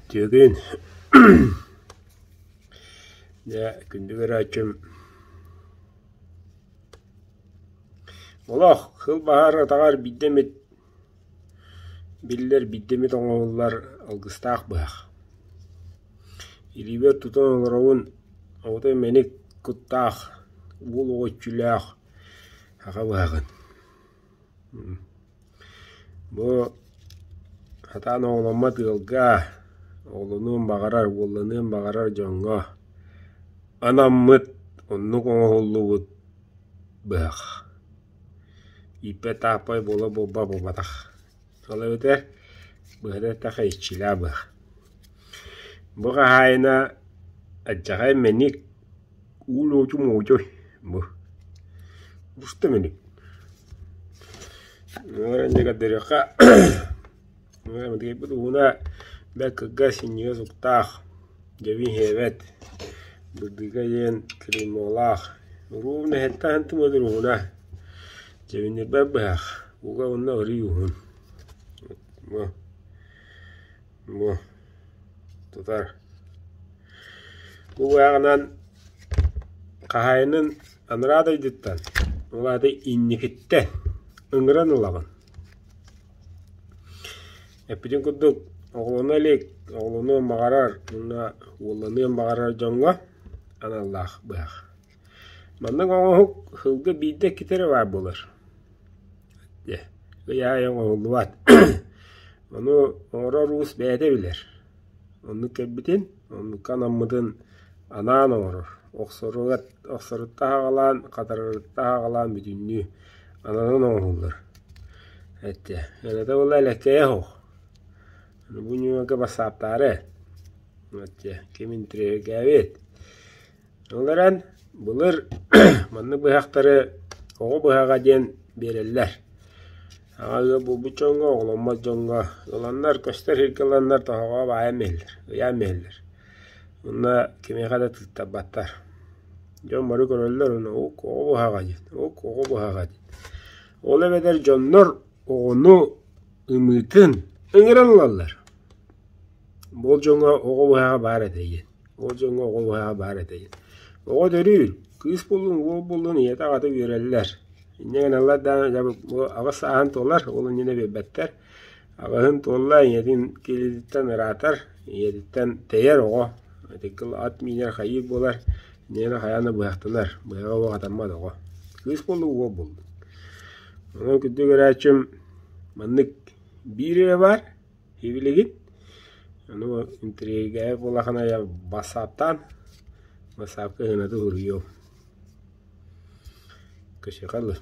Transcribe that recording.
Түөкүн Дьэ, күндү көрөөччүм, олох сыл баһаар атаҕар биирдэ эмит биллэр, биирдэ эмит оҥоһуллар алгыстаах быһах. Илиибэр тутан олоробун, оҕото мэник куттаах, уол оҕо иччилээх саха быһаҕын. Бу сатаан оҕоломмот ыалга, оҕолонуон баҕарар, уолланыан баҕарар дьоҥҥо анаммыт оннук оҥоһуллубут быһах. Ииппэт-тааппай буола буолба буолбатах. Ол эбэтэр быһата эттэххэ иччилээх быһах. Бу хаһаайына алдьархай мэник Уулууту-мууту бу буста миник көрдөрүөххэ ууна бэрт кыргас синньигэс уктаах дьэбин иһээбэт бырдыыка диэн клеймолаах уруубун эһэттэн тымыдыр уһуна дьэбиннирбэт быһах уга уонна арый уһун бу Бу тутар. Бу быһаҕынан хаһаайынын анараа дойдуттан, ол аата инникиттэн ыҥыран ылаҕын. Эппитин курдук, оҕолоно илик, оҕолонуон баҕарар уонна уолланыан баҕарар дьоҥҥо аналлаах быһах. Маннык оҥоһук сылга биирдэ иккитэ эрэ баар буолар. Дьэ, ый аайы оҥоһуллубат. Ону оҥорор уус бэйэтэ билэр. Оннук кэлбитин, оннукка анаммытын анаан оҥорор. Охсоругар охсоруттан аҕалаан, хатарарыттан аҕалаан бүтүннүү ананан оҥоһуллар. Эттэ, ыната буолла элэккэйэ суох. Бу ньымака бассааптаары. Эттэ, ким интириэһиргээбит. Ол эрэн былыр маннык быһахтары оҕо быһаҕа диэн биэрэллэр. Аҕа ыал буолбут дьоҥҥо, оҕоломмот дьоҥҥо ыланнар, көстөр сиргэ ыланнар тоһоҕоҕо баайан биэрэллэр, ыйаан биэрэллэр. Онно кимиэхэ да тыыттарбаттар. Дьон бары көрөллөр уонна оҕо быһаҕа диэн, оҕо быһаҕа диэн. Ол эбэтэр дьоннор оҕону ымыытын ыҥыран ылаллар. Ол дьоҥҥо оҕо быһаҕа баар этэ диэн. Ол дьоҥҥо оҕо быһаҕа баар этэ диэн. Оҕо төрүүр, кыыс буоллун, уол буоллун ийэтэ-аҕата үөрэллэр. Инньэ гыналлар даҕаны дьэ бу аҕыс сааһын туолар, ол иннинэ биэрбэттэр. Аҕыһын туолла, ийэтин киэлититтэн ыраатар, ийэтиттэн тэйэр оҕо. Ити кыл ат миинэр хайыы буолар, инньэ гынан хайаан да быһахтанар, быһаҕа уох хатаммат оҕо. Кыыс буоллун, уол буоллун. Онон күндү көрөөччүм маннык биир эрэ баар Ибилигин ону интригэйэ буоллахына бассааптаан бассаапка ыһыната суруйуом. Көсүөхэ дылы.